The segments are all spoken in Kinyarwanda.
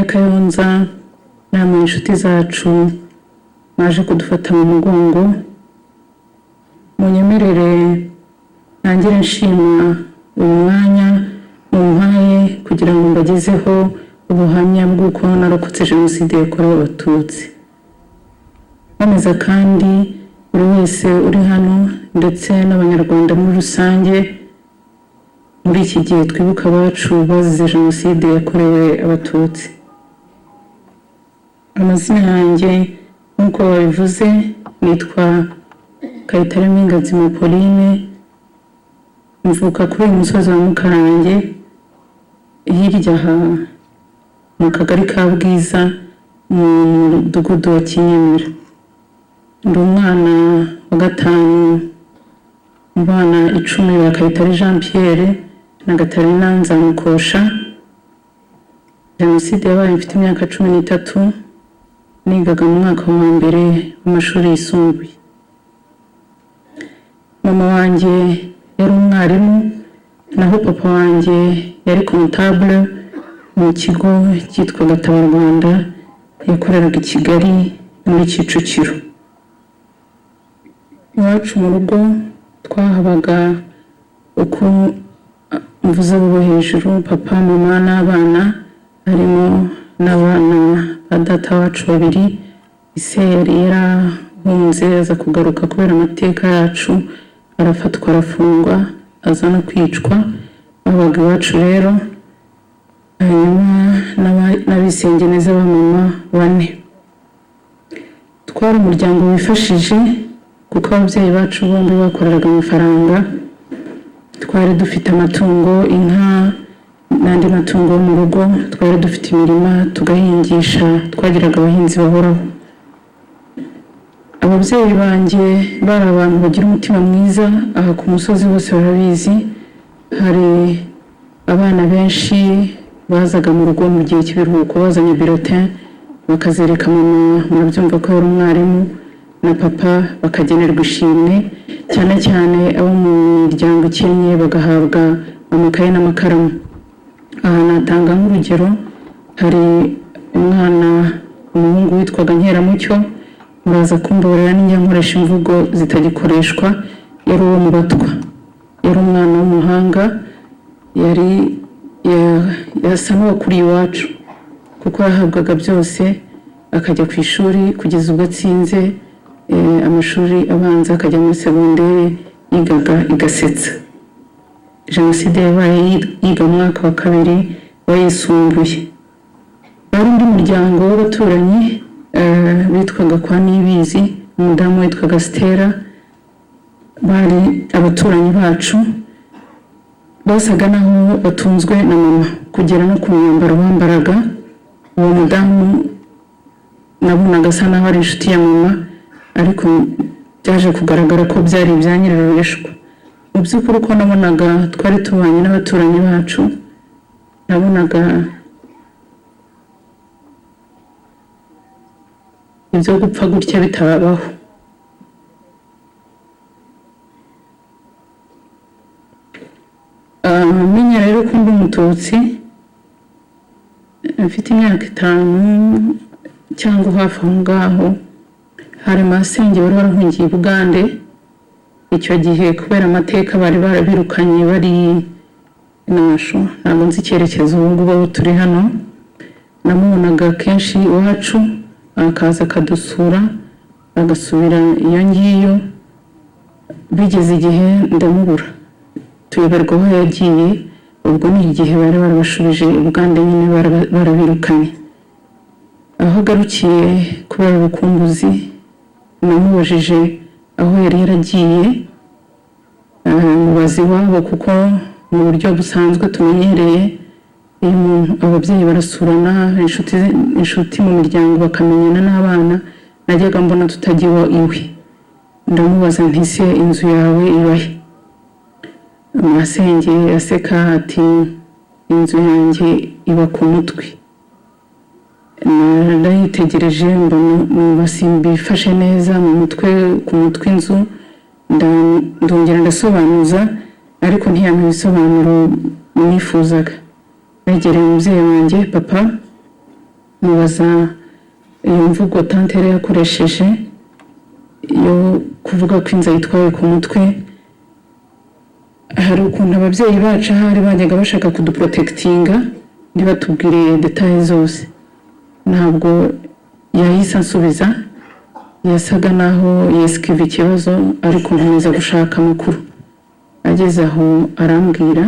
Abanyakayonza namwe inshuti zacu mwaje kudufata mu mugongo, munyemerere ntangire nshima uyu mwanya mumpaye kugira ngo mbagezeho ubuhamya bw'uko narokotse Jenoside yakorewe Abatutsi. Nkomeza kandi buri wese uri hano ndetse n'Abanyarwanda muri rusange, muri iki gihe twibuka abacu bazize Jenoside yakorewe Abatutsi. Amazina yanjye nk'uko babivuze nitwa Kayitare Mpinganzima Pauline, mvuka kuri uyu musozi wa Mukarange, hirya aha mu kagari ka Bwiza, mu mudugudu wa Kinyemera. Ndi umwana wa gatanu mu bana 10 ba Kayitare Jean Pierre na Gatarina Nzamukosha. Jenoside yabaye mfite imyaka 13, nigaga mu mwaka wa mbere w'amashuri yisumbuye. Mama wanjye yari umwarimu, naho papa wanjye yari comptable mu kigo cyitwaga Tabarwanda, yakoreraga i Kigali muri Kicukiro. Iwacu mu rugo twahabaga uko mvuze bo hejuru, papa, mama n'abana, harimo n'abana ba data wacu babiri. Ise yari yarahunze aza kugaruka kubera amateka yacu, arafatwa arafungwa, aza no kwicwa. Babaga iwacu rero, hanyuma n'abisengeneza ba mama bane. Twari umuryango wifashije kuko ababyeyi bacu bombi bakoreraga amafaranga. Twari dufite amatungo, inka n'andi matungo yo mu rugo, twari dufite imirima tugahingisha, twagiraga abahinzi bahoraho. Ababyeyi banjye bari abantu bagira umutima mwiza, aha ku musozi bose barabizi. Hari abana benshi bazaga mu rugo mu gihe cy'ibiruhuko bazanye bulletin, bakazereka mama, murabyumva ko yari umwarimu, na papa, bakagenerwa ishimwe, cyane cyane abo mu miryango ikennye bagahabwa amakaye n'amakaramu. Aha natanga nk'urugero, hari umwana umuhungu witwaga Nkeramucyo, muraza kumbabarira ninjya nkoresha imvugo zitagikoreshwa, yari uwo mu Batwa, yari umwana w'umuhanga, yari yasa n'uwakuriye iwacu kuko yahabwaga byose, akajya ku ishuri kugeza ubwo atsinze amashuri abanza, akajya muri segonderi, yigaga i Gasetsa. Jenoside yabaye yiga mu mwaka wa kabiri wayisumbuye. Wari undi muryango w'abaturanyi bitwaga kwa Nibizi, umudamu witwaga Stella, bari abaturanyi bacu, basaga naho batunzwe na mama kugera no ku myambaro bambaraga. Uwo mudamu nabonaga asa naho ari inshuti ya mama, ariko byaje kugaragara ko byari ibya nyirarureshwa. Mu by'ukuri uko nabonaga twari tubanye n'abaturanyi bacu, nabonaga ibyo gupfa gutya bitabaho. Menya rero ko ndi Umututsi mfite imyaka 5 cyangwa hafi aho ngaho, hari masenge wari warahungiye i Bugande. Icyo gihe kubera amateka bari barabirukanye bari nasho, ntabwo nzi icyerekezo ubu ngubu aho turi hano. Namubonaga kenshi iwacu, akaza akadusura agasubira iyo ngiyo. Bigeze igihe ndamubura, tuyoberwa aho yagiye. Ubwo ni igihe bari barabashubije i Bugande nyine, barabirukanye. Aho agarukiye kubera ubukumbuzi, namubajije aho yari yaragiye, mubaza iwabo, kuko mu buryo busanzwe tumenyereye iyo umuntu ababyeyi barasurana, inshuti mu miryango bakamenyana n'abana, najyaga mbona tutajya iwe. Ndamubaza nti se inzu yawe ibahe? Masenge aseka ati inzu yanjye iba ku mutwe. Narayitegereje mbona numva simbifashe neza mu mutwe, ku mutwe inzu, ndongera ndasobanuza, ariko ntiyampa ibisobanuro nifuzaga. Negereye umubyeyi wanjye papa. Mubaza iyo mvugo tante yari yakoresheje yo kuvuga ko inzu ayitwaye ku mutwe. Hari ukuntu ababyeyi bacu ahari bajyaga bashaka kuduprotectinga, ntibatubwire détails zose. Ntabwo yahise ansubiza, yasaga naho yesquiva ikibazo, ariko nkomeza gushaka amakuru. Ageze aho arambwira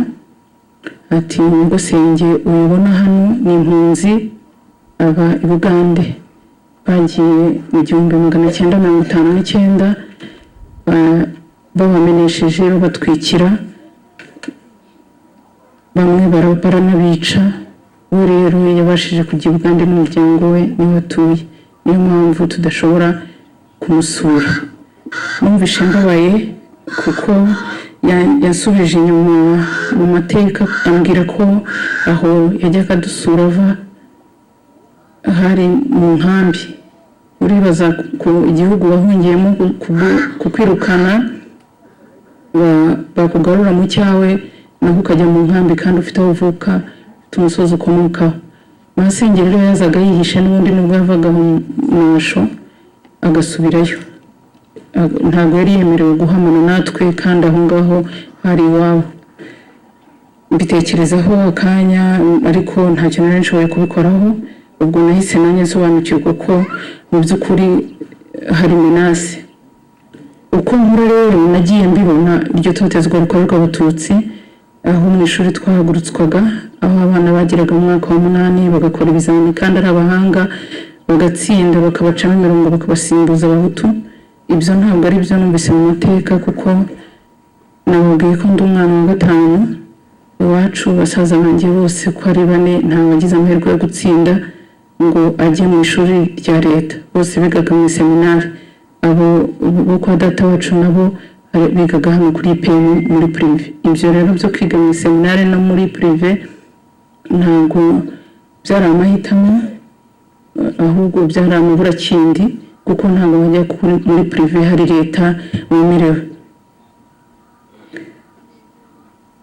ati: "Nyogosenge uyibona hano ni impunzi, aba i Bugande, bagiye mu 1959, babamenesheje, babatwikira bamwe, baranabica. We rero yabashije kujya i Bugande n'umuryango we, niho atuye, niyo mpamvu tudashobora kumusura." Numvishe mbabaye kuko yansubije inyuma mu mateka, ambwira ko aho yajyaga adusura ava hari mu nkambi. Uribaza ku igihugu wahungiyemo kukwirukana, bakugarura mu cyawe, naho ukajya mu nkambi kandi ufite aho uvuka, ufite umusozi ukomokaho. Masenge rero yazaga yihishe n'ubundi, nubwo yavaga mu Nasho agasubirayo. Ntabwo yari yemerewe guhamana natwe kandi aho ngaho hari iwabo. Mbitekerezaho akanya, ariko ntacyo nari nshoboye kubikoraho. Ubwo nahise nanjye nsobanukirwa ko mu by'ukuri hari menace. Uko nkura rero nagiye mbibona, iryo totezwa rikorerwa Abatutsi, aho mu ishuri twahagurutswaga, aho abana bageraga mu mwaka wa munani bagakora ibizamini kandi ari abahanga, bagatsinda, bakabacamo imirongo, bakabasimbuza Abahutu. Ibyo ntabwo ari byo numvise mu mateka, kuko nababwiye ko ndi umwana wa gatanu. Iwacu basaza banjye bose ko ari bane, nta wagize amahirwe yo gutsinda ngo ajye mu ishuri rya leta, bose bigaga mu iseminari. Abo bo kwa data wacu nabo bigaga hano kuri IPM muri privé. Ibyo rero byo kwiga mu iseminari no muri privé ntabwo byari amahitamo, ahubwo byari amaburakindi, kuko ntabwo bajya muri privé hari leta wemerewe.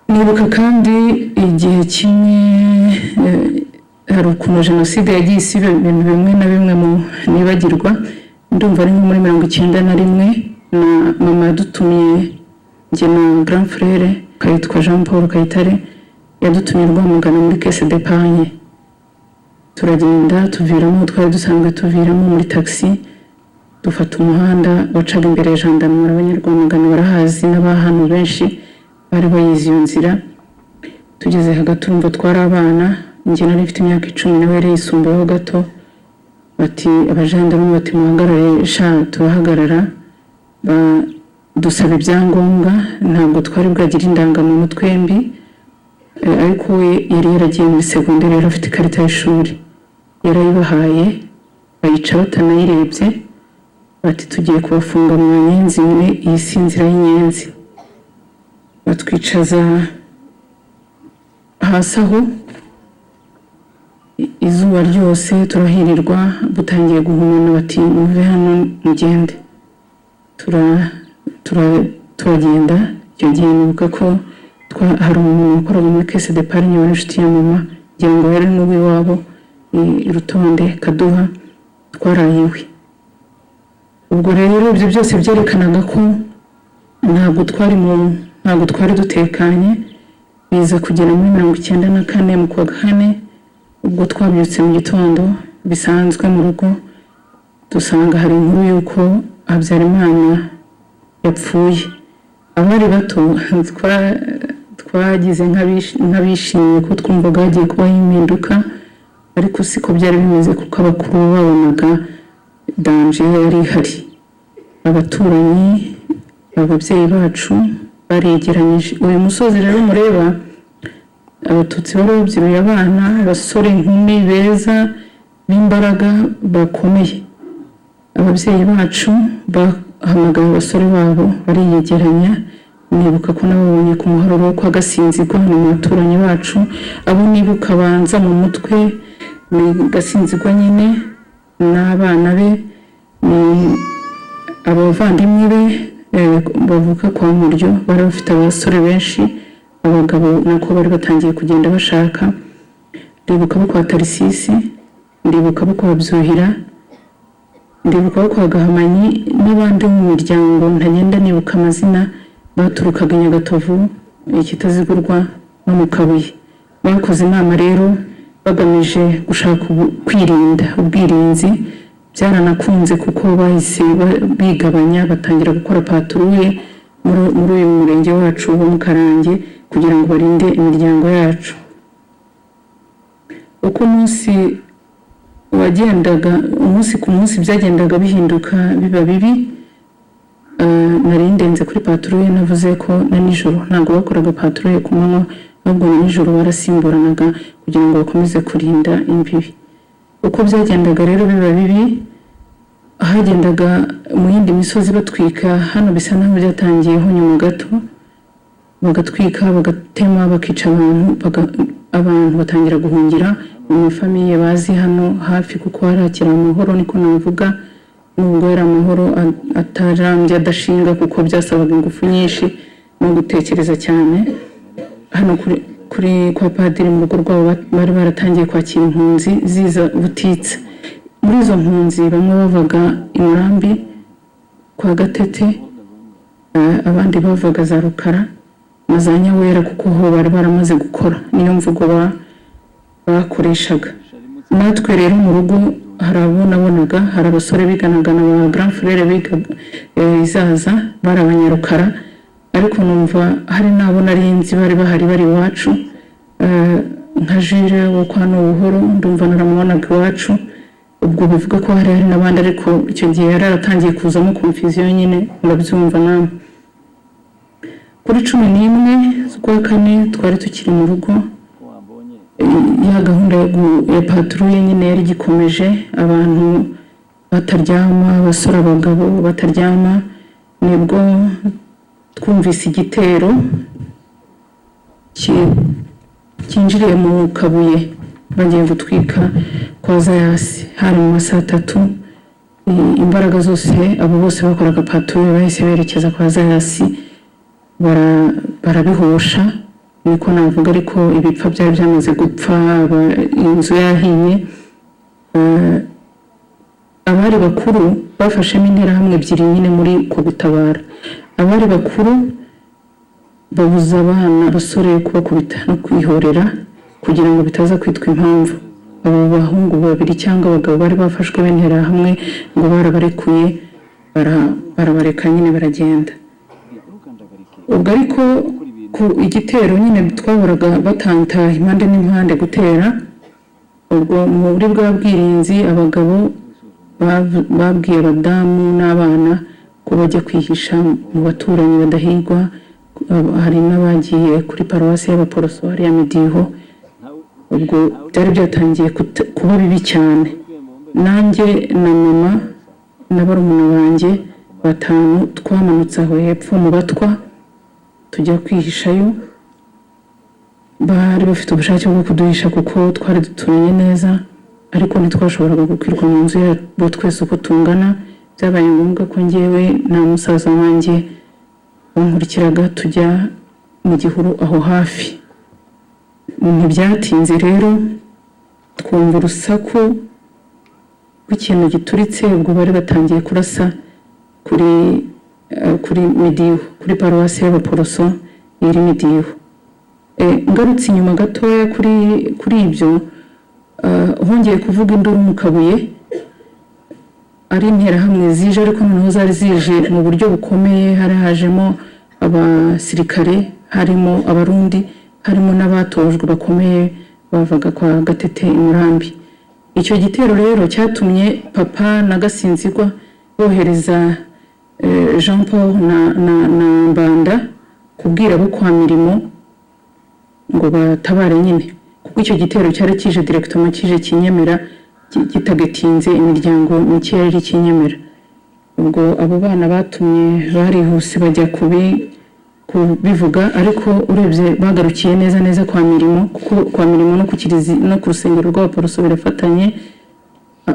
Nibuka kandi igihe kimwe, hari ukuntu jenoside yagiye isiba ibintu bimwe na bimwe mu nibagirwa. Ndumva ari nko muri 91, na mama yadutumiye njye na grand frère kayitwa Jean Paul Kayitare, yadutumiye Rwamagana muri caisse d'épargne. Turagenda, tuviramo, twari dusanzwe tuviramo muri taxi, dufata umuhanda wacaga imbere ya gendarmerie. Abanyarwamagana barahazi, n'abahano benshi bari bayizi iyo nzira. Tugeze hagati, urumva twari abana, njye nari mfite imyaka 10, nawe yari yisumbuyeho gato. Bati abajandarume bati: "Muhagarare sha." Turahagarara, dusaba ibyangombwa. Ntabwo twari bwagire indangamuntu twembi, ariko we yari yaragiye muri segonderi, yari afite ikarita y'ishuri, yarayibahaye, bayica batanayirebye. Bati: "Tugiye kubafunga mu nyenzi mwe, iyi si inzira y'inyenzi." Batwicaza hasi aho, izuba ryose turahirirwa. Butangiye guhumana bati: "Muve hano mugende." Turagenda. Icyo gihe nibuka ko hari umuntu wakoraga muri caisse d'épargne wari inshuti ya mama, ngira ngo yari n'uw'iwabo i Rutonde Kaduha, twaraye iwe. Ubwo rero ibyo byose byerekanaga ko ntabwo twari dutekanye. Biza kugera muri 94 mu kwa kane, ubwo twabyutse mu gitondo bisanzwe mu rugo, dusanga hari inkuru y'uko Habyarimana yapfuye. Abari bato twagize nk'abishimiye ko twumvaga hagiye kubaho impinduka, ariko siko byari bimeze, kuko abakuru babonaga danger yari ihari. Abaturanyi, ababyeyi bacu baregeranyije. Uyu musozi rero mureba, Abatutsi bari babyiruye abana, abasore, inkumi beza b'imbaraga bakomeye. Ababyeyi bacu bahamagaye abasore babo, bariyegeranya. Nibuka ko nababonye ku muharuro wo kwa Gasinzigwa, ni mu baturanyi bacu. Abo nibuka banza mu mutwe ni Gasinzigwa nyine n'abana be, ni abavandimwe be bavuka kwa Muryo, bari bafite abasore benshi, abagabo nako bari batangiye kugenda bashaka. Ndibuka bo kwa Tarisisi. Ndibuka abo kwa Byuhira, ndibuka abo kwa Gahamanyi n'abandi bo mu miryango ntagenda nibuka amazina, baturukaga i Nyagatovu, Ikitazigurwa no mu Kabuye. Bakoze inama rero bagamije gushaka kwirinda, ubwirinzi. Byaranakunze kuko bahise bigabanya, batangira gukora patrouille muri uyu murenge wacu wa Mukarange kugira ngo barinde imiryango yacu. Uko umunsi wagendaga, umunsi ku munsi byagendaga bihinduka biba bibi. Nari ndenze kuri patrouille, navuze ko na nijoro ntabwo bakoraga patrouille ku manywa, ahubwo na nijoro barasimburanaga kugira ngo bakomeze kurinda imbibi. Uko byagendaga rero biba bibi, hagendaga mu yindi misozi batwika. Hano bisa naho byatangiyeho nyuma gato, bagatwika, bagatema, bakica abantu, abantu batangira guhungira mu ma famille bazi hano hafi, kuko hari hakiri amahoro, niko navuga, nubwo yari amahoro atarambye, adashinga, kuko byasabaga ingufu nyinshi no gutekereza cyane. Hano kuri kwa padiri, mu rugo rwabo, bari baratangiye kwakira impunzi ziza butitse. Muri izo mpunzi bamwe bavaga i Murambi kwa Gatete, abandi bavaga za Rukara na za Nyawera, kuko ho bari baramaze gukora, niyo mvugo bakoreshaga. Natwe rero mu rugo hari abo nabonaga, hari abasore biganaga na ba grand frère biga izaza, bari Abanyarukara, ariko numva hari n'abo nari nzi bari bahari, bari iwacu, nka Jire wo kwa Buhoro, ndumva naramubonaga iwacu. Ubwo bivuga ko hari n'abandi, ariko icyo gihe yari yaratangiye kuzamo confusion nyine, murabyumva namwe. Kuri 11 z'ukwa kane twari tukiri mu rugo, ya gahunda ya patrouille nyine yari igikomeje, abantu bataryama, abasore, abagabo bataryama. Nibwo twumvise igitero cyinjiriye mu Kabuye, bagiye gutwika kwa Zayasi. Hari mu ma saa 3. Imbaraga zose, abo bose bakoraga patrouille bahise berekeza kwa Zayasi, barabihosha, niko navuga, ariko ibipfa byari byamaze gupfa, inzu yahiye. Abari bakuru bafashemo interahamwe ebyiri nyine muri uko gutabara. Abari bakuru babuza abana, abasore, kubakubita no kwihorera kugira ngo bitaza kwitwa impamvu. Abo bahungu babiri cyangwa abagabo bari bafashwe b'interahamwe ngo barabarekuye, barabareka nyine baragenda. Ubwo ariko ku igitero nyine twahoraga batanta impande n'impande gutera. Ubwo muri bwa bwirinzi abagabo babwiye abadamu n'abana ko bajya kwihisha mu baturanyi badahigwa. Hari n'abagiye kuri paruwasi y'Abaporoso hariya Midiho. Ubwo byari byatangiye kuba bibi cyane. Nanjye na mama na barumuna banjye batanu twamanutse aho hepfo mu Batwa, tujya kwihishayo. Bari bafite ubushake bwo kuduhisha kuko twari duturanye neza, ariko ntitwashoboraga gukwirwa mu nzu yabo twese uko tungana. Byabaye ngombwa ko njyewe na musaza wanjye bankurikiraga tujya mu gihuru aho hafi. Ntibyatinze rero twumva urusaku rw'ikintu gituritse. Ubwo bari batangiye kurasa kuri Midiho, kuri paruwasi y'Abaporoso iri Midiho. Ngarutse inyuma gatoya kuri ibyo, hongeye kuvuga induru mu Kabuye, ari interahamwe zije, ariko noneho zari zije mu buryo bukomeye. Hari hajemo abasirikare, harimo Abarundi, harimo n'abatojwe bakomeye bavaga kwa Gatete i Murambi. Icyo gitero rero cyatumye papa na Gasinzigwa bohereza Jean Paul na Mbanda kubwira abo kwa Mirimo ngo batabare nyine, kuko icyo gitero cyari kije directement, kije Kinyemera, gitagatinze imiryango mike yari Kinyemera. Ubwo abo bana batumye barihuse bajya kubivuga, ariko urebye bagarukiye neza neza kwa Mirimo, kuko kwa Mirimo no ku kiliziya no ku rusengero rw'Abaporoso birafatanye.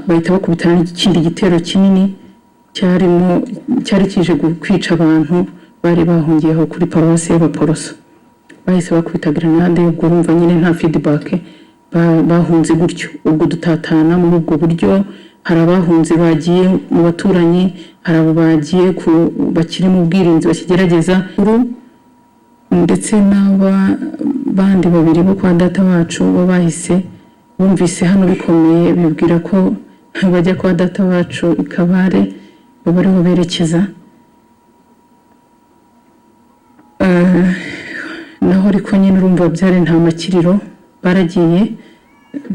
Bahita bakubitana n'ikindi gitero kinini cyarimo, cyari kije kwica abantu bari bahungiye aho kuri paruwasi y'Abaporoso. Bahise bakubita grenade. Ubwo urumva nyine nta feedback. Bahunze gutyo, ubwo dutatana muri ubwo buryo. Hari abahunze bagiye mu baturanyi, hari abo bagiye ku bakiri mu bwirinzi bakigerageza, ndetse n'aba bandi babiri bo kwa data wacu bo bahise bumvise hano bikomeye, bibwira ko bajya kwa data wacu i Kabare, baba ariho berekeza. Naho ariko nyine urumva byari nta makiriro, baragiye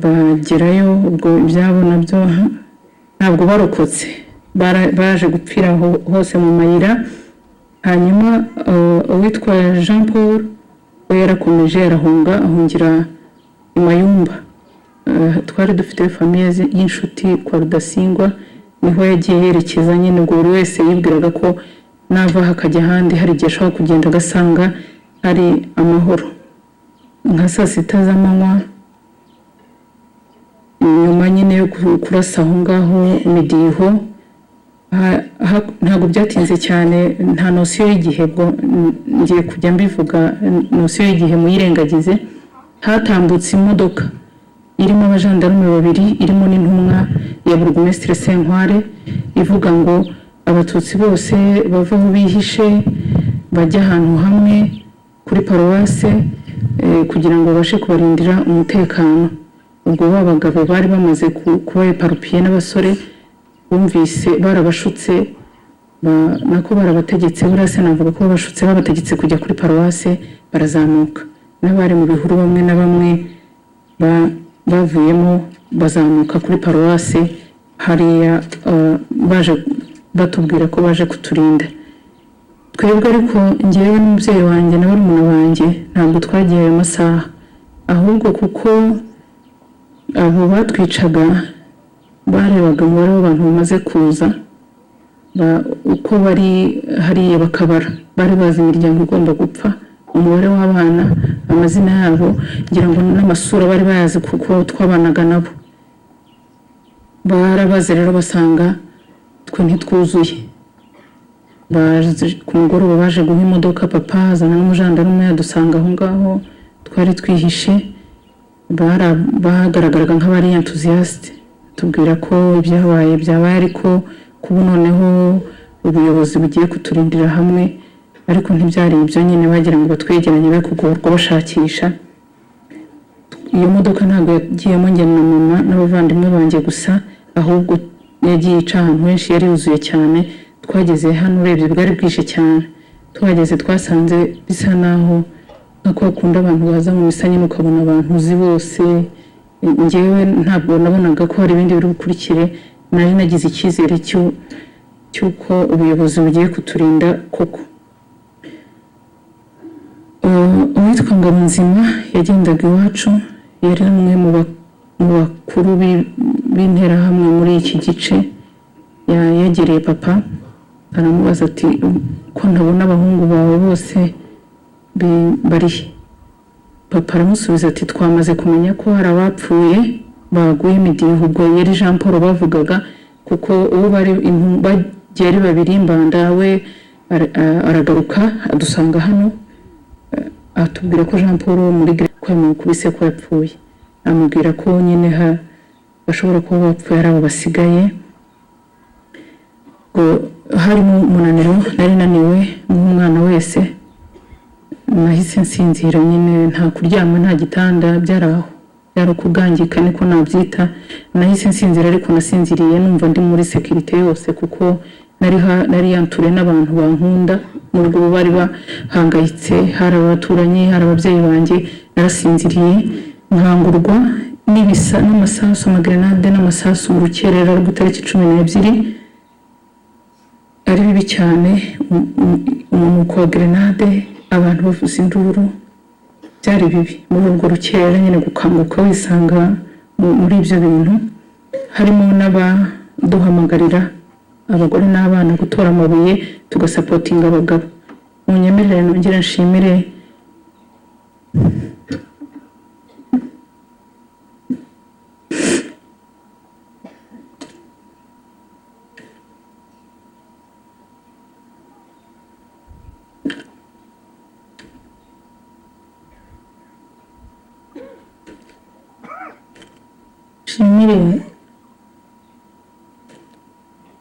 bagerayo, ubwo ibyabo nabyo ntabwo barokotse, baje gupfira aho hose mu mayira. Hanyuma uwitwa Jean Paul we yarakomeje arahunga, ahungira i Mayumba. Twari dufite famille y'inshuti kwa Rudasingwa, niho yagiye yerekeza nyine. Ubwo buri wese yibwiraga ko nava aha akajya ahandi hari igihe ashobora kugenda agasanga ari amahoro. Nka saa sita z'amanywa, nyuma nyine yo kurasa aho ngaho imidiho, ntabwo byatinze cyane, nta notion y'igihe, ubwo ngiye kujya mbivuga notion y'igihe muyirengagize. Hatambutse imodoka irimo abajandarume babiri, irimo n'intumwa ya burugumesitiri Senkware, ivuga ngo abatutsi bose bava aho bihishe bajya ahantu hamwe kuri paruwase, kugira ngo babashe kubarindira umutekano. Ubwo ba bagabo bari bamaze kuba éparpillés n'abasore bumvise barabashutse, nako barabategetse, buriya se navuga ko babashutse, babategetse kujya kuri paruwase, barazamuka. N'abari mu bihuru bamwe na bamwe bavuyemo bazamuka kuri paruwase hariya, baje batubwira ko baje kuturinda twebwe. Ariko njyewe n'umubyeyi wanjye na barumuna banjye ntabwo twagiye ayo masaha, ahubwo kuko abo batwicaga barebaga umubare w'abantu bamaze kuza, uko bari hariya bakabara, bari bazi imiryango igomba gupfa, umubare w'abana, amazina yabo, ngira ngo n'amasura bari bayazi kuko twabanaga nabo. Barabaze rero basanga twe ntitwuzuye. Baje ku mugoroba, baje guha imodoka papa, azana n'umujandarume, adusanga aho ngaho twari twihishe. Bagaragaraga nk'abari enthousiaste, tubwira ko ibyabaye byabaye, ariko kuba noneho ubuyobozi bugiye kuturindira hamwe. Ariko ntibyari ibyo nyine, bagira ngo batwegeranye be kugorwa bashakisha. Iyo modoka ntabwo yagiyemo njye na mama n'abavandimwe banjye gusa, ahubwo yagiye ica ahantu henshi, yari yuzuye cyane. Twageze hano urebye bwari bwije cyane. Tuhageze twasanze bisa naho nka kwa kundi abantu baza mu misa nyine, ukabona abantu uzi bose. Njyewe ntabwo nabonaga ko hari ibindi biri bukurikire, nari nagize icyizere cy'uko ubuyobozi bugiye kuturinda koko. Uwitwa Ngabonzima yagendaga iwacu, yari umwe mu bakuru b'interahamwe muri iki gice. Yegereye papa aramubaza ati: "Ko ntabona abahungu bawe bose bari he?" Papa aramusubiza ati: "Twamaze kumenya ko hari abapfuye baguye imidiho." Ubwo yari Jean Paul bavugaga, kuko uwo bari bagiye ari babiri. Mbanda we aragaruka adusanga hano, atubwira ko Jean Paul wo muri ko yamukubise, ko yapfuye, amubwira ko nyine bashobora kuba bapfuye ari abo basigaye. Ngo harimo umunaniro, nari naniwe nk'umwana wese, nahise nsinzira nyine, nta kuryama, nta gitanda, byari aho, byari ukugangika niko nabyita. Nahise nsinzira, ariko nasinziriye numva ndi muri sécurité yose, kuko nari entouré n'abantu bankunda, nubwo bo bari bahangayitse. Hari abaturanyi, hari ababyeyi banjye. Narasinziriye, nkangurwa n'ibisa n'amasasu, amagrenade n'amasasu mu rukerera rw'itariki 12, ari bibi cyane, umunuko wa grenade, abantu bavuza induru, byari bibi muri urwo rukerera nyine, gukanguka wisanga muri ibyo bintu, harimo n'abaduhamagarira abagore n'abana gutora amabuye tugasupportinga abagabo. Munyemerere nongere nshimire Nshimire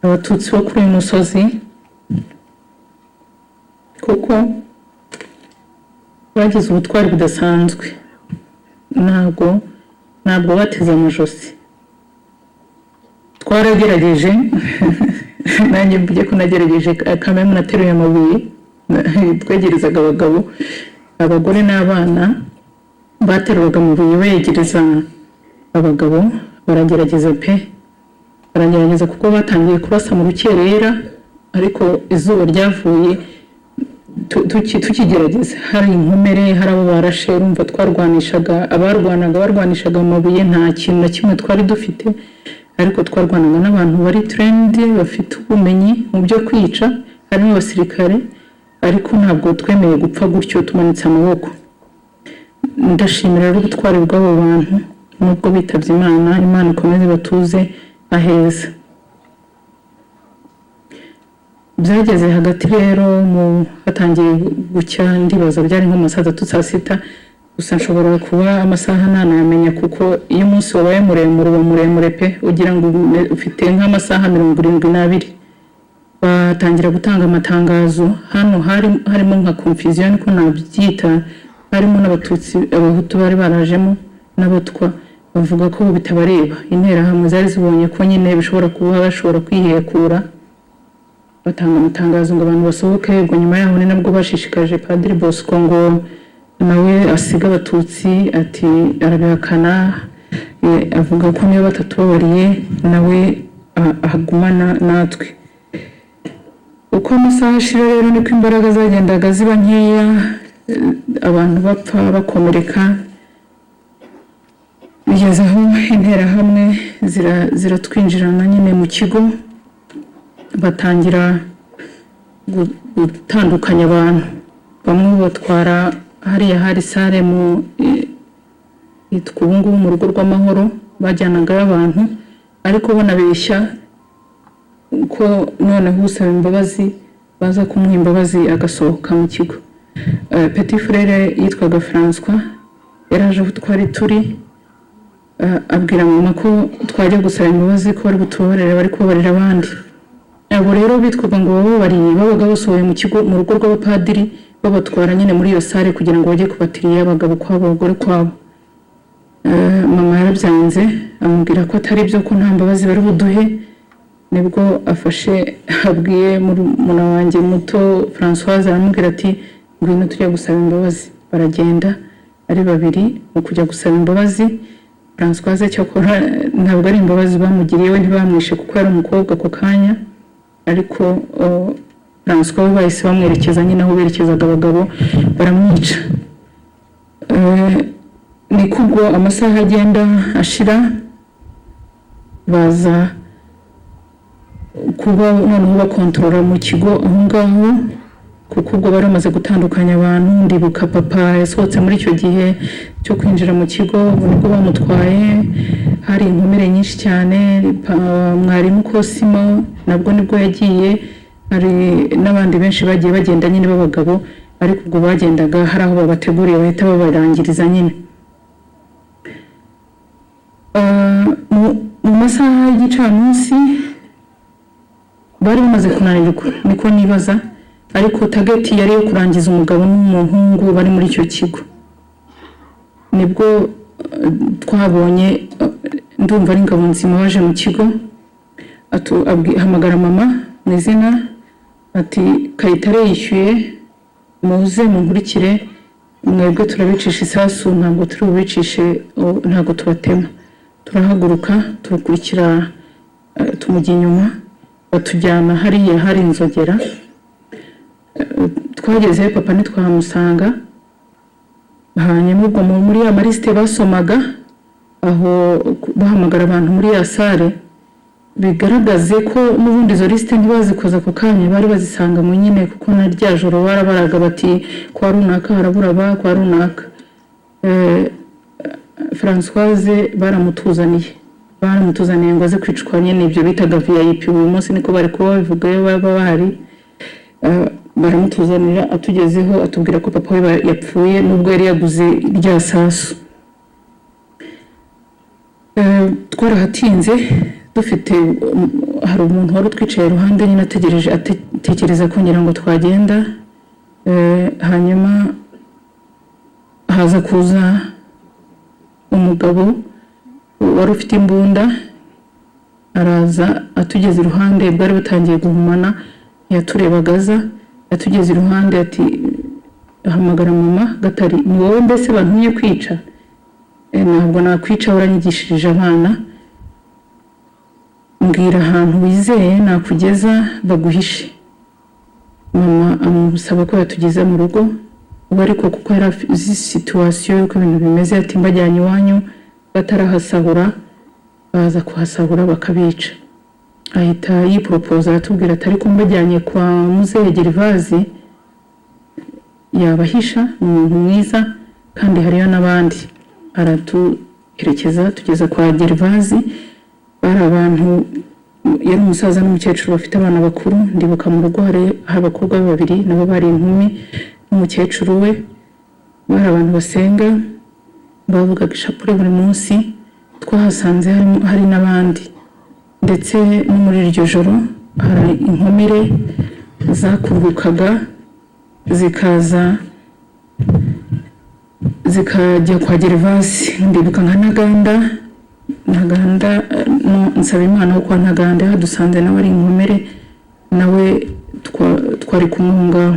Abatutsi bo kuri uyu musozi, kuko bagize ubutwari budasanzwe. Ntabwo bateze amajosi. Twaragerageje, nanjye mvuge ko nagerageje kamwe, nateruye amabuye. Twegerezaga abagabo, abagore n'abana bateruraga amabuye begereza abagabo. Baragerageza pe, baragerageza, kuko batangiye kurasa mu rukerera, ariko izuba ryavuye tukigerageza. Hari inkomere, hari abo barashe. Urumva twarwanishaga, abarwanaga barwanishaga amabuye. Nta kintu na kimwe twari dufite, ariko twarwanaga n'abantu bari trained, bafite ubumenyi mu byo kwica, harimo abasirikare. Ariko ntabwo twemeye gupfa gutyo tumanitse amaboko. Ndashimira rero ubutwari bw'abo bantu, nubwo bitabye Imana. Imana ikomeze batuze aheza. Byageze hagati rero mu hatangiye gucya, ndibaza byari nko mu ma saa 3, saa 6. Gusa nshobora kuba amasaha ntanayamenya, kuko iyo umunsi wabaye muremure uba muremure pe, ugira ngo ufite nk'amasaha 72. Batangira gutanga amatangazo. Hano hari harimo nka confusion, niko nabyita. Harimo n'Abatutsi, Abahutu bari barajemo n'Abatwa, bavuga ko bitabareba. Interahamwe zari zibonye ko nyine bishobora kuba bashobora kwihekura, batanga amatangazo ngo abantu basohoke. Ubwo nyuma yaho ni nabwo bashishikaje Padiri Bosco ngo nawe asiga Abatutsi, ati arabihakana, avuga ko niba batatubabariye nawe ahagumana natwe. Uko amasaha ashira rero niko imbaraga zagendaga ziba nkeya, abantu bapfa, bakomereka. Bigeze aho Interahamwe ziratwinjirana nyine mu kigo, batangira gutandukanya abantu. Bamwe batwara hariya hari salle mu yitwa ubu ngubu mu rugo rw'amahoro. Bajyanagayo abantu, ariko banabeshya ko noneho usaba imbabazi baza kumuha imbabazi agasohoka mu kigo. Petit frère yitwaga François, yaraje aho twari turi, abwira mama ko twajya gusaba imbabazi, ko bari butubabarire, bari kubabarira abandi. Abo rero bitwaga ngo bababariye babaga basohoye mu kigo, mu rugo rw'abapadiri, babatwara nyine muri iyo salle kugira ngo bajye kubatiriya, abagabo kwabo, abagore kwabo. Mama yarabyanze, amubwira ko atari byo, ko nta mbabazi bari buduhe. Nibwo afashe abwiye murumuna wanjye muto Françoise, aramubwira ati: "Ngwino tujya gusaba imbabazi." Baragenda ari babiri. Mu kujya gusaba imbabazi, Françoise cyakora ntabwo ari imbabazi bamugiriye, we ntibamwishe kuko yari umukobwa ako kanya, ariko François we bahise bamwerekeza nyine aho berekezaga abagabo, baramwica. Ni kubwo amasaha agenda ashira, baza kuba noneho bakontorora mu kigo aho ngaho, kuko ubwo bari bamaze gutandukanya abantu. Ndibuka papa yasohotse muri icyo gihe cyo kwinjira mu kigo, ubu nibwo bamutwaye, hari inkomere nyinshi cyane. Mwarimu Kosimo nabwo nibwo yagiye, hari n'abandi benshi bagiye bagenda nyine b'abagabo, ariko ubwo bagendaga hari aho babateguriye bahita babarangiriza nyine. Mu masaha y'igicamunsi bari bamaze kunanirwa, niko nibaza, ariko target yari iyo kurangiza umugabo n'umuhungu bari muri icyo kigo. Nibwo twabonye, ndumva ari Ngabonzima waje mu kigo, hamagara mama mu izina, ati: "Kayitare yishyuye, muze munkurikire, mwebwe turabicisha isasu, ntabwo turi bubicishe, ntabwo tubatema." Turahaguruka turakurikira, tumujya inyuma, batujyana hariya hari inzogera. Twagezeyo papa ntitwahamusanga. Hanyuma ubwo muri ya ma liste basomaga aho bahamagara abantu muri ya salle, bigaragaze ko n'ubundi izo lisite ntibazikoze ako kanya, bari bazisanga mu nyine, kuko na rya joro barabaraga bati: "Kwa runaka harabura ba kwa runaka." Françoise baramutuzaniye ngo aze kwicwa nyine, ibyo bitaga VIP uyu munsi, niko bari kuba babivuga iyo baba bahari. Baramutuzanira, atugezeho atubwira ko papa we yapfuye, nubwo yari yaguze rya sasu. Twarahatinze dufite hari umuntu wari utwicaye iruhande nyine ategereje, atekereza ko ngira ngo twagenda. Hanyuma haza kuza umugabo wari ufite imbunda, araza atugeze iruhande, bwari butangiye guhumana, yaturebaga aza atugeze iruhande ati, ahamagara mama Gatari: "Ni wowe mbese bantumye kwica? Ntabwo nakwica, uranyigishirije abana. Mbwira ahantu wizeye nakugeza baguhishe." Mama amusaba ko yatugeza mu rugo ubu, ariko kuko yari azi situation y'uko ibintu bimeze, ati: "Mbajyanye iwanyu batarahasahura, baza kuhasahura bakabica." Ahita yiporopoza, aratubwira ati: "Ariko mbajyanye kwa muzehe Gervazi yabahisha, ni umuntu mwiza kandi hariyo n'abandi." Aratuherekeza tugeza kwa Gervazi. Bari abantu, yari umusaza n'umukecuru bafite abana bakuru. Ndibuka mu rugo hari abakobwa be babiri, nabo bari inkumi, n'umukecuru we. Bari abantu basenga, bavugaga ishapure buri munsi. Twahasanze hari n'abandi, ndetse no muri iryo joro hari inkomere zakururukaga zikaza zikajya kwa Gervasi. Ndibuka nka Ntaganda, no Nsabimana wo kwa Ntaganda yahadusanze, nawe ari inkomere, nawe twari kumwe aho ngaho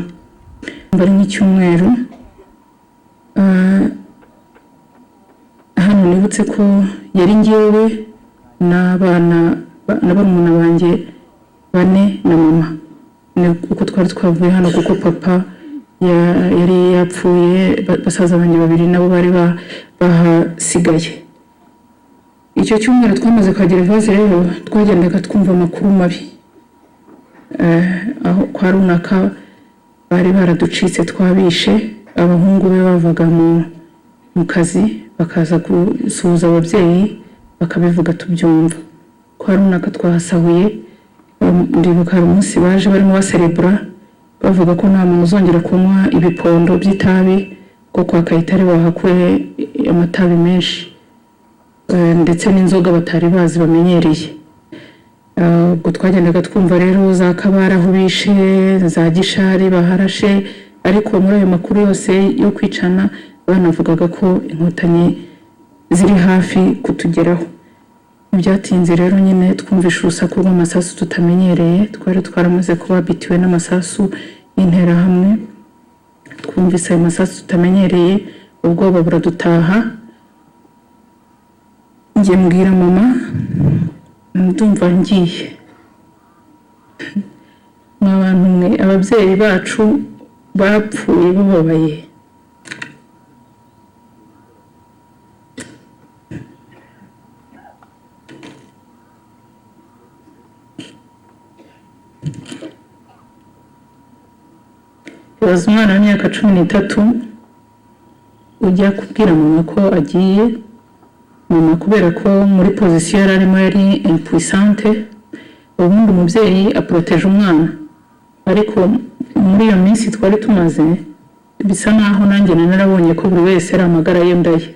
bari nk'icyumweru. Hano nibutse ko yari njyewe n'abana na barumuna banjye bane na mama, ni uko twari twavuye hano, kuko papa yari yapfuye, basaza banjye babiri nabo bari bahasigaye. Icyo cyumweru twamaze kwa Gervase rero, twagendaga twumva amakuru mabi. Aho kwa runaka bari baraducitse, twabishe. Abahungu be bavaga mu kazi bakaza gusuhuza ababyeyi, bakabivuga tubyumva: kwa runaka twahasahuye. Ndibuka hari umunsi baje barimo baserebura, bavuga ko nta muntu uzongera kunywa ibipondo by'itabi, ko kwa Kayitare bahakuye amatabi menshi, ndetse n'inzoga batari bazi bamenyereye. Ubwo twagendaga twumva rero za Kabare aho bishe, za Gishari baharashe, ariko muri ayo makuru yose yo kwicana banavugaga ko Inkotanyi ziri hafi kutugeraho. Ntibyatinze rero nyine twumvishe urusaku rw'amasasu tutamenyereye. Twari twaramaze kuba bitiwe n'amasasu y'Interahamwe. Twumvise ayo masasu tutamenyereye, ubwoba buradutaha. Njye mbwira mama: "Ndumva ngiye." Mwa bantu mwe, ababyeyi bacu bapfuye bababaye. Ibaza umwana w'imyaka 13 ujya kubwira mama ko agiye. Mama, kubera ko muri position yari arimo yari impuissante. Ubundi umubyeyi aporoteje umwana, ariko muri iyo minsi twari tumaze, bisa naho nanjye nari narabonye ko buri wese ari amagara ye ndaye.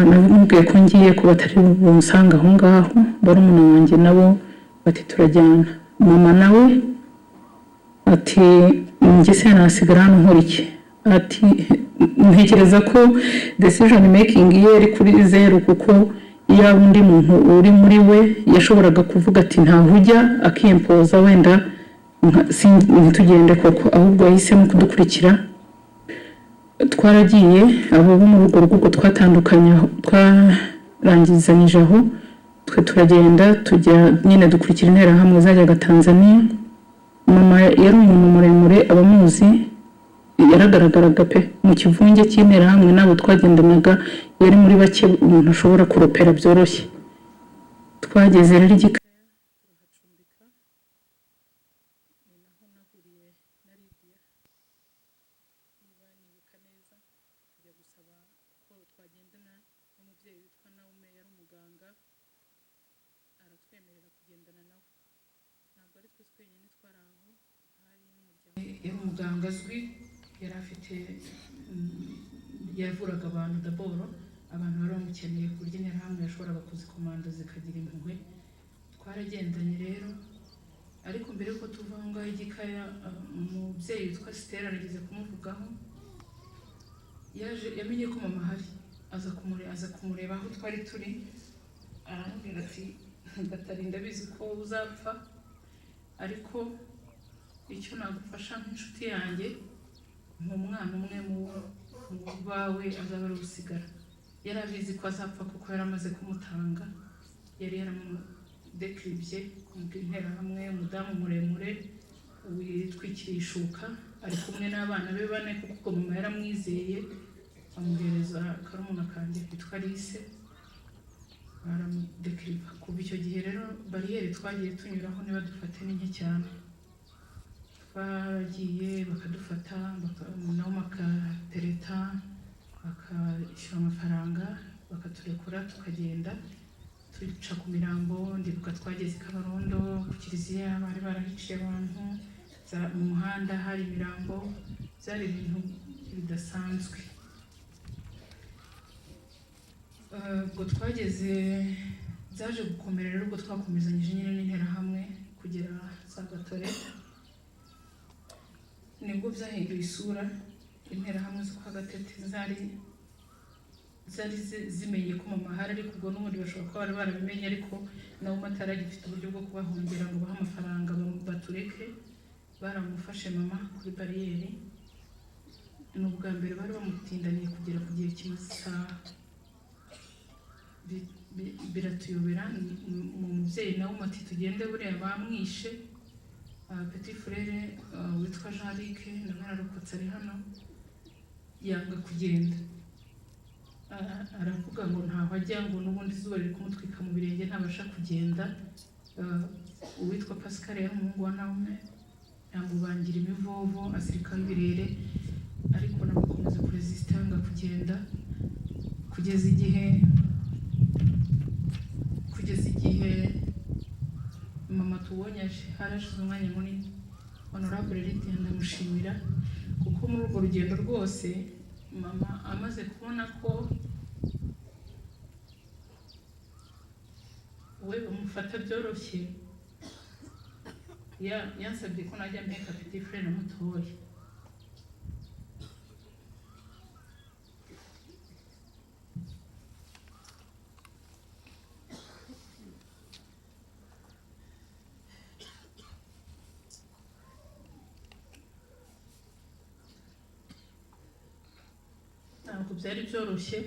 Namubwiye ko ngiye, ko batari bumusanga aho ngaho. Barumuna wanjye nabo bati: "Turajyana." Mama nawe ati: "Njye se nasigara hano nkora iki?" Ati ntekereza ko decision making ye iri kuri zeru, kuko iyo yaba undi muntu uri muri we yashoboraga kuvuga ati: "Ntaho ujya," akimpoza wenda ntitugende koko. Ahubwo yahisemo kudukurikira. Twaragiye, abo bo muri urwo rugo twatandukanye aho, twarangizanyije aho, twe turagenda tujya nyine dukurikira Interahamwe zajyaga Tanzania. Mama yari umuntu muremure, abamuzi yaragaragaraga pe mu kivunge cy'Interahamwe n'abo twagendanaga, yari muri bake umuntu ashobora kuropera byoroshye. Twageze rero igikaya, turahacumbika. Ni naho nahuriye na Lydia, niba nibuka neza. Tujya gusaba ko twagendana n'umubyeyi witwa Naume, yari umuganga, aratwemerera kugendana nawe. Ntabwo ari twe twenyine twari aho, hari n'umuryango. Yari umuganga azwi, yari afite yavuraga abantu daboro. Abantu bari bamukeneye ku buryo Interahamwe yashoboraga kuzikomanda zikagira impuhwe. Twaragendanye rero, ariko mbere yuko tuva aho ngaho i Gikaya, umubyeyi witwa Stella, nigeze kumuvugaho, yaje yamenye ko mama ahari, aza kumureba aho twari turi, aramubwira ati: "Gatari, ndabizi ko uzapfa, ariko icyo nagufasha nk'inshuti yanjye, ni umwana umwe mu bawe azaba ari usigara." Yari abizi ko azapfa kuko yari amaze kumutanga, yari yaramudekiribye Interahamwe, umudamu muremure witwikiriye ishuka ari kumwe n'abana be bane, kuko ubwo mama yaramwizeye amuhereza karumuna kanjye kitwa Alice, baramudekiriba. Kuva icyo gihe rero, bariyeri twagiye tunyuraho ntibadufate ni nke cyane. Twaragiye bakadufata, nabo bakatereta, bakishyura amafaranga, bakaturekura tukagenda, tuca ku mirambo. Ndibuka twageze i Kabarondo ku kiliziya, bari barahiciye abantu, mu muhanda hari imirambo, byari ibintu bidasanzwe. Ubwo twageze, byaje gukomera rero, ubwo twakomezanyije nyine n'Interahamwe kugera za Gatore, nibwo byahinduye isura. Interahamwe zo kwa Gatete zari zimenye ko mama ahari, ariko ubwo n'ubundi bashobora kuba bari barabimenye, ariko nabo atari agifite uburyo bwo kubahongera ngo bahe amafaranga batureke. Baramufashe mama kuri bariyeri, ni ubwa mbere bari bamutindaniye kugera ku gihe kimaze isaha. Biratuyobera. Umubyeyi nawe ati: "Tugende, buriya bamwishe." Petit frère witwa Jean Luc nawe yararokotse, ari hano, yanga kugenda. Aravuga ngo ntaho ajya, ngo n'ubundi izuba riri kumutwika mu birenge, ntabasha kugenda. Uwitwa Pascal yari umuhungu wa Naume, yamubangira imivovo azirikaho ibirere, ariko nawe akomeza kuresista, yanga kugenda kugeza igihe mama tubonye aje. Harashize umwanya munini. Honorable Lydia ndamushimira, kuko muri urwo rugendo rwose mama amaze kubona ko we bamufata byoroshye, yansabye ko najya mpeka petit frère na mutoya. Ntabwo byari byoroshye,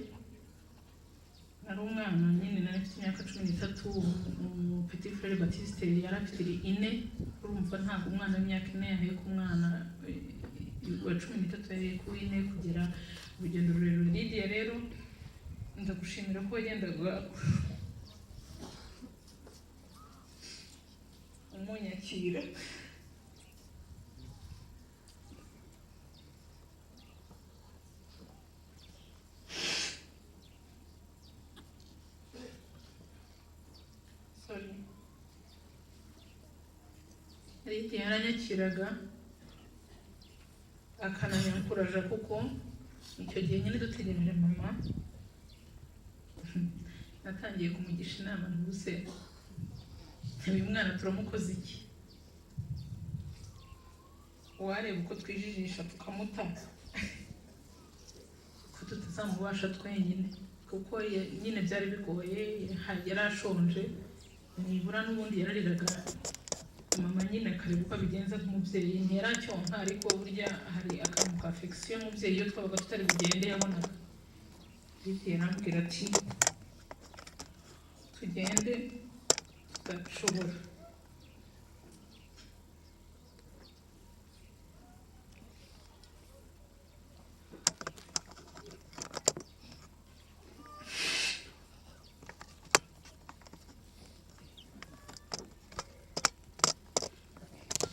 nari umwana nyine, nari mfite imyaka 13, petit frère Baptiste yari afite 4. Urumva ntabwo umwana w'imyaka 4 yaheka umwana wa 13, yaheka uw'ine kugera urugendo rurerure. Lydia rero, ndagushimira ko wagendaga umunyakira. Sorry. Lydia yaranyakiraga akananyankuraja, kuko icyo gihe nyine dutegereje mama, natangiye kumugisha inama ntuse: "Uyu mwana turamukoze iki? Uwareba uko twijijisha tukamuta, ko tutazamubasha twenyine?" Kuko nyine byari bigoye, yari ashonje, nibura n'ubundi yarariraga, mama nyine akareba uko abigenza nk'umubyeyi. Ntiyaracyonka, ariko burya hari akantu ka affection y'umubyeyi, iyo twabaga tutari bugende yabonaga. Lydia arambwira ati: "Tugende, tuzabishobora."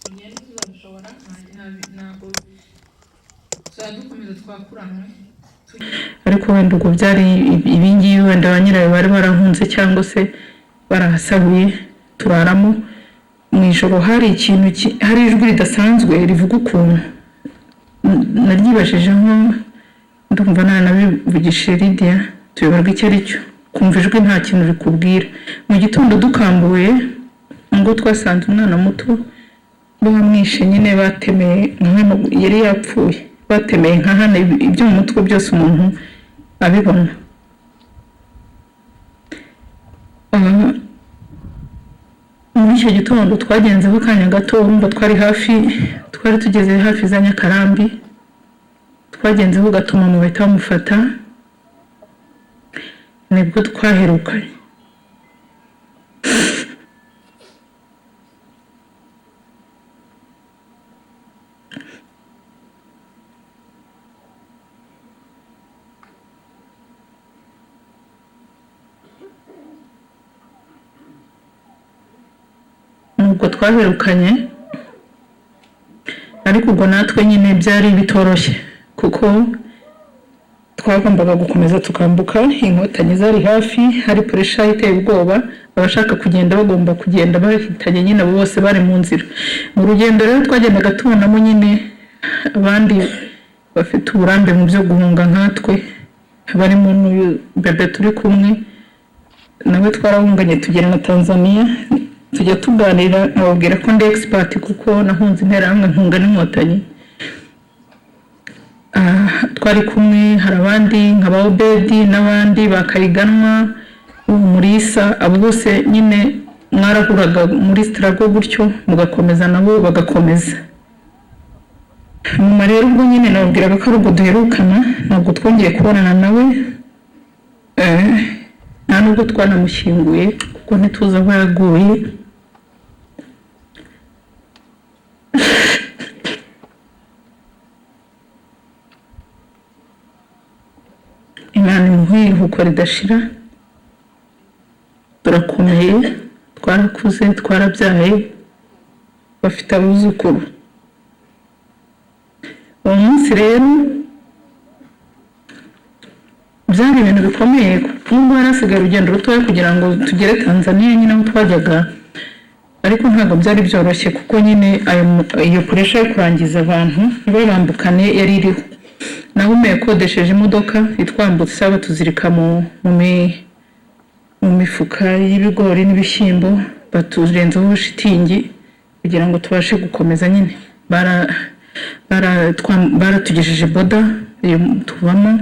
Tugende, tuzabishobora, ntabwo tuzajya dukomeza twakuranwe. Ariko wenda ubwo byari ibingibi, wenda ba nyirayo bari barahunze cyangwa se barahasahuye, turaramo. Mu ijoro hari ikintu hari ijwi ridasanzwe rivuga ukuntu. Naryibajijeho, ndumva nanabivugishije Lydia. Tuyoberwa icyo ari cyo, kumva ijwi nta kintu rikubwira. Mu gitondo dukambuye ngo twasanze umwana muto bamwishe nyine, batemeye nka hano, yari yapfuye, batemeye nka hano, ibyo mu mutwe byose umuntu abibona. Muri icyo gitondo twagenzeho akanya gato, urumva twari hafi, twari tugeze hafi za Nyakarambi, twagenzeho gato mama bahita bamufata, nibwo twaherukanye. Nubwo twaherukanye, ariko ubwo natwe nyine byari bitoroshye, kuko twagombaga gukomeza tukambuka. Inkotanyi zari hafi, hari pressure iteye ubwoba, abashaka kugenda bagomba kugenda bahitanye nyine, abo bose bari mu nzira. Mu rugendo rero twagendaga tubonamo nyine abandi bafite uburambe mu byo guhunga nkatwe, barimo n'uyu bebe turi kumwe nawe, twarahunganye tugera na Tanzania, tujya tuganira, nkababwira ko ndi expert kuko nahunze Interahamwe, nkunga n'Inkotanyi. Twari kumwe, hari abandi nka ba Obedi n'abandi ba Kayiganwa, Murisa, abo bose nyine mwarahuraga muri struggle gutyo, mugakomeza nabo bagakomeza. Nyuma rero ubwo nyine nababwiraga ko ari ubwo duherukana, ntabwo twongeye kubonana nawe, nta nubwo twanamushyinguye kuko ntituzi aho yaguye. Imana imuhe iruhuko ridashira. Turakomeye, twarakuze, twarabyaye, bafite abuzukuru. Uwo munsi rero byari ibintu bikomeye, nubwo hari hasigaye urugendo rutoya kugira ngo tugere Tanzania nyine aho twajyaga, ariko ntabwo byari byoroshye, kuko nyine iyo pressure yo kurangiza abantu ntibabambukane yari iriho. Naho umwe yakodesheje imodoka itwambutsa, batuzirika mu mifuka y'ibigori n'ibishyimbo, baturenzaho shitingi kugira ngo tubashe gukomeza nyine. Baratugejeje border iyo tubamo,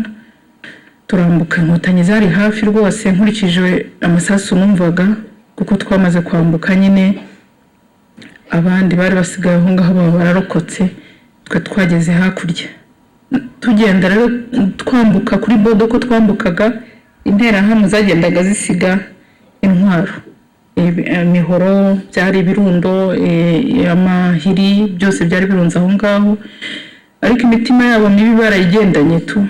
turambuka. Inkotanyi zari hafi rwose, nkurikije amasasu numvaga, kuko twamaze kwambuka nyine abandi bari basigaye aho ngaho baba bararokotse, twe twageze hakurya. Tugenda rero twambuka kuri border, ko twambukaga Interahamwe zagendaga zisiga intwaro, imihoro, byari ibirundo, amahiri, byose byari birunze aho ngaho, ariko imitima yabo mibi barayigendanye tu.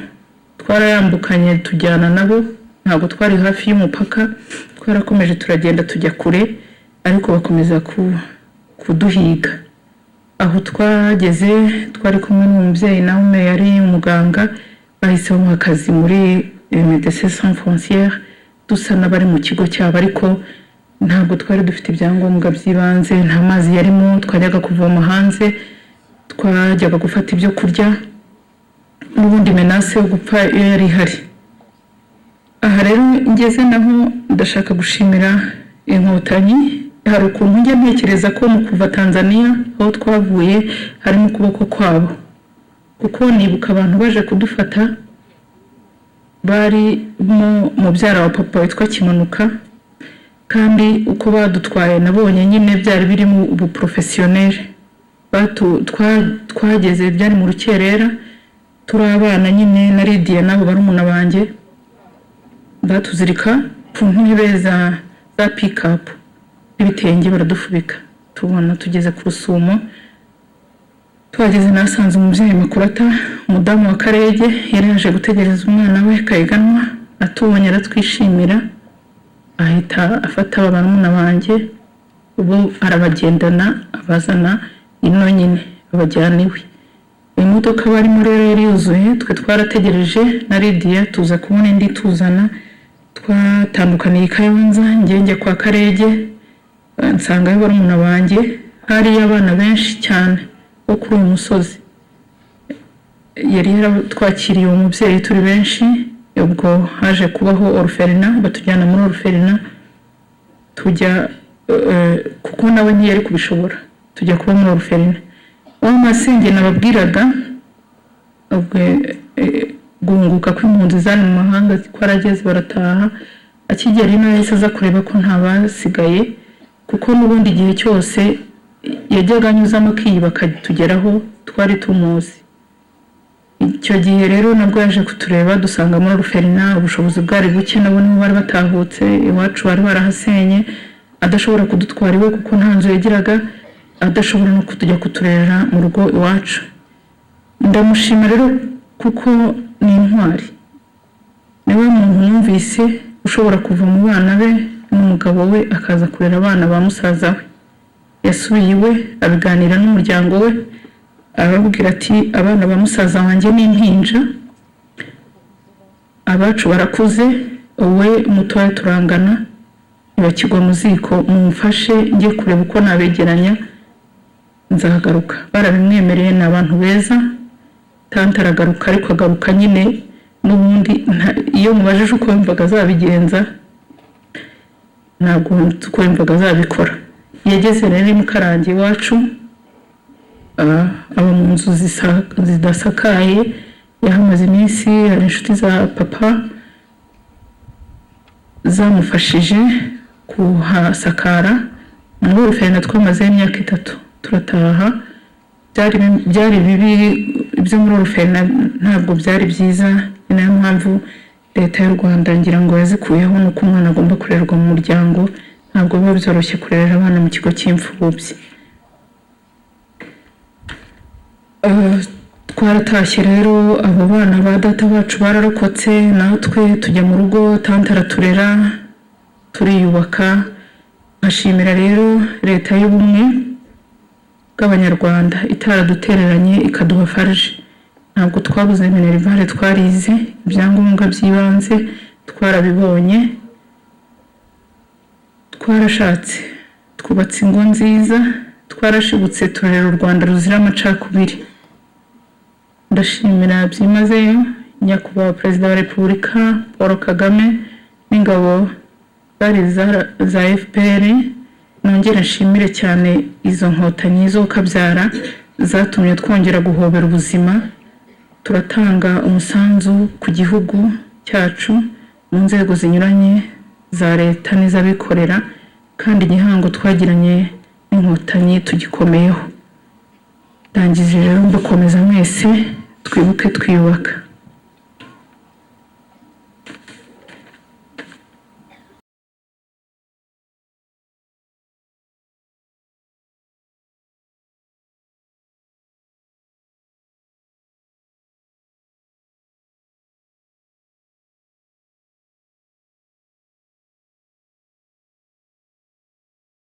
Twarayambukanye tujyana nabo, ntabwo twari hafi y'umupaka, twarakomeje turagenda tujya kure, ariko bakomeza kuduhiga. Aho twageze twari kumwe n'umubyeyi nawe yari umuganga, bahise bamuha akazi muri Médecins Sans Frontières, dusa n'abari mu kigo cyabo, ariko ntabwo twari dufite ibyangombwa by'ibanze, nta mazi yarimo, twajyaga kuvoma hanze, twajyaga gufata ibyo kurya, n'ubundi menace yo gupfa iyo yari ihari. Aha rero ngeze naho ndashaka gushimira Inkotanyi. Hari ukuntu njya ntekereza ko mu kuva Tanzania aho twavuye harimo ukuboko kwabo, kuko nibuka abantu baje kudufata barimo mubyara wa papa witwa Kimanuka, kandi uko badutwaye nabonye nyine byari birimo ubuprofessionnel. Twageze byari mu rukerera, turi abana nyine na Lidiya n'abo barumuna banjye, batuzirika ku ntebe za pick-up n'ibitenge baradufubika, tubona tugeze ku Rusumo. Tuhageze nasanze umubyeyi Makurata, umudamu wa Karege, yari yaje gutegereza umwana we Kayiganwa, atubonye aratwishimira, ahita afata aba barumuna banjye, ubu arabagendana, abazana ino nyine, abajyana iwe. Imodoka barimo rero yari yuzuye, twe twarategereje na Lidiya, tuza kubona indi tuzana. Twatandukaniye i Kayonza, njye njya kwa Karege, nsangayo barumuna banjye, hariyo abana benshi cyane bo kuri uyu musozi. Yari yaratwakiriye uwo mubyeyi turi benshi. Ubwo haje kubaho orphelinat, batujyana muri orphelinat, tujya kuko nawe ntiyari kubishobora, tujya kuba muri orphelinat. Wa masenge nababwiraga, ubwo guhunguka kw'impunzi zari mu mahanga kwarageze barataha, akigera ino yahise aza kureba ko nta basigaye, kuko n'ubundi igihe cyose yajyaga anyuzamo akiyiba akatugeraho, twari tumuzi. Icyo gihe rero nabwo yaje kutureba, dusanga muri orphelinat ubushobozi bwari buke, nabo nibo bari batahutse, iwacu bari barahasenye, adashobora kudutwara iwe kuko nta nzu yagiraga, adashobora no kutujya kuturera mu rugo iwacu. Ndamushima rero kuko ni intwari, niwe muntu numvise ushobora kuva mu bana be n'umugabo we akaza kurera abana ba musaza we. Yasubiye iwe, abiganira n'umuryango we, arababwira ati: "Abana ba musaza wanjye ni impinja, abacu barakuze, wowe mutoya turangana, ntibakigwa mu ziko, mumfashe njye kureba uko nabegeranya, nzagaruka." Barabimwemereye, ni abantu beza. Tante aragaruka, ariko agaruka nyine n'ubundi iyo mubajije uko yumvaga azabigenza, ntabwo nzi uko yumvaga azabikora. Yageze rero i Mukarange iwacu, aba mu nzu zidasakaye, yahamaze iminsi. Hari inshuti za papa zamufashije kuhasakara. Muri orphelinat twamazeyo imyaka 3, turataha. Byari bibi, ibyo muri orphelinat ntabwo byari byiza. Ni nayo mpamvu Leta y'u Rwanda ngira ngo yazikuyeho, nuko umwana agomba kurererwa mu muryango. Ntabwo biba byoroshye kurerera abana mu kigo cy'imfubyi. Twaratashye rero, abo bana ba data bacu bararokotse, natwe tujya mu rugo, tante araturera, turiyubaka. Nkashimira rero Leta y'Ubumwe bw'Abanyarwanda itaradutereranye ikaduha FARG. Ntabwo twabuze minerval, twarize, ibyangombwa by'ibanze twarabibonye, twarashatse, twubatse ingo nziza, twarashibutse, turera u Rwanda ruzira amacakubiri. Ndashimira byimazeyo Nyakubahwa Perezida wa Repubulika Paul Kagame n'ingabo zari za FPR. Nongere nshimire cyane izo Nkotanyi zo kabyara zatumye twongera guhobera ubuzima, turatanga umusanzu ku gihugu cyacu mu nzego zinyuranye za Leta n'iz'abikorera, kandi igihango twagiranye n'Inkotanyi tugikomeyeho. Ndangije rero mbakomeza mwese, twibuke twiyubaka.